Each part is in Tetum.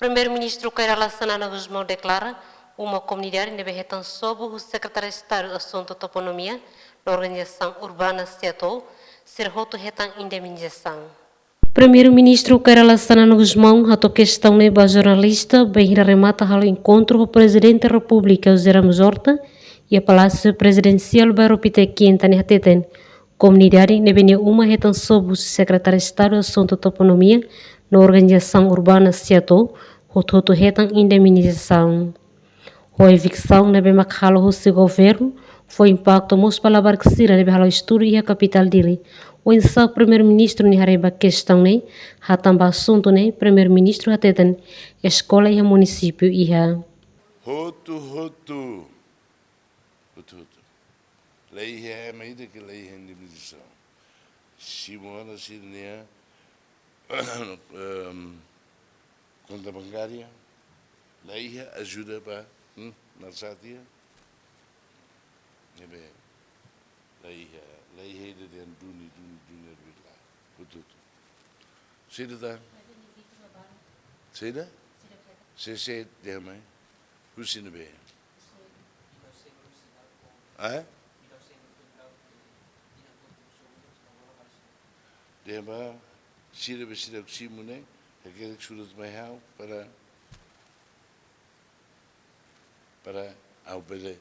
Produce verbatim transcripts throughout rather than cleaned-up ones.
Primeiru-Ministru Kay Rala Xanana Gusmão deklara, uma komunidade ne'ebé hetan sobu husi Sekretáriu Estadu Asuntu Toponímia no Organizasaun Urbana SEATOU, sira hotu hetan indemnizasaun. Primeiru-Ministru Kay Rala Xanana Gusmão hato'o kestaun ne'e ba jornalista bainhira remata halo enkontru ho Prezidente Repúblika José Ramos Horta iha Palásiu Prezidensiál Bairru Pité, Kinta ne'e, hateten, komunidade ne'ebé nia uma hetan sobu husi Sekretáriu Estadu Asuntu Toponímia no Organizasaun Urbana SEATOU, hotu-hotu hetan indemnizasaun. Ho eviksaun ne'ebé mak halo husi governu, fó impaktu mós ba labarik sira ne'ebé halo estudu iha kapitál Dili. Oinsá Primeiru-Ministru nia haree ba kestaun ne'e? Hatán ba asuntu ne'e, Primeiru-Ministru hateten, eskola iha munisípiu iha. Hotu-hotu. Hotu-hotu. La iha ema ida ke la iha indemnizasaun. Simu ona sira-nia, ehm, konta bankária. La iha ajuda ba, hmm, nasatia. Ne'ebé la iha, la iha ida dehan duni, duni, duni, arbit la. Hotu-hotu. Saida tan? Saida? Sé, sé dehan mai. Husi ne'ebé? Ah? Dehan ba sira be sira simu ne'e, hakerek surat mai ha'u para, para ha'u bele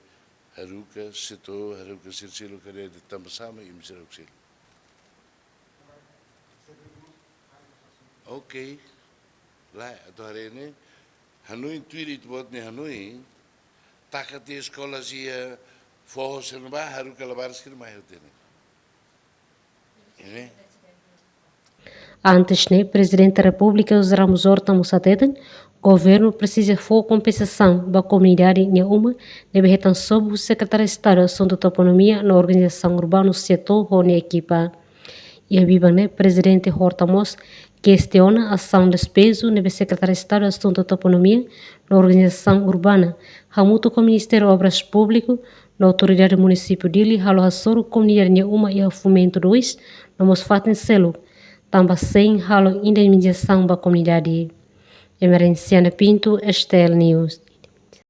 haruka SEATOU, haruka sira seluk karik de'it tanba sá mak imi sira seluk. Ok. Lae, atu haree ne'e, hanoin tuir ita-boot nia hanoin, taka tiha eskola sira foho sira-ne'ebá, haruka labarik sira mai hotu ne'e. Ne'e? Antes ne'e, Prezidente Repúblika José Ramos Horta mós hateten, governu presiza fó kompensasaun ba komunidade nia uma ne'ebé hetan sobu Sekretáriu Estadu Asuntu Toponímia no Organizasaun Urbana SEATOU ho nia ekipa. Iha biban ne'e, Prezidente Horta mós kestiona asaun despeju ne'ebé Sekretáriu Estadu Asuntu Toponímia no Organizasaun Urbana, hamutuk ho Ministériu Obras Públiku no Autoridade Munisípiu Dili, halo hasoru komunidade nia uma iha Fomento dois, no mós fatin seluk, tanba sein halo indemnizasaun ba komunidade. Emerenciana Pinto, S T L News.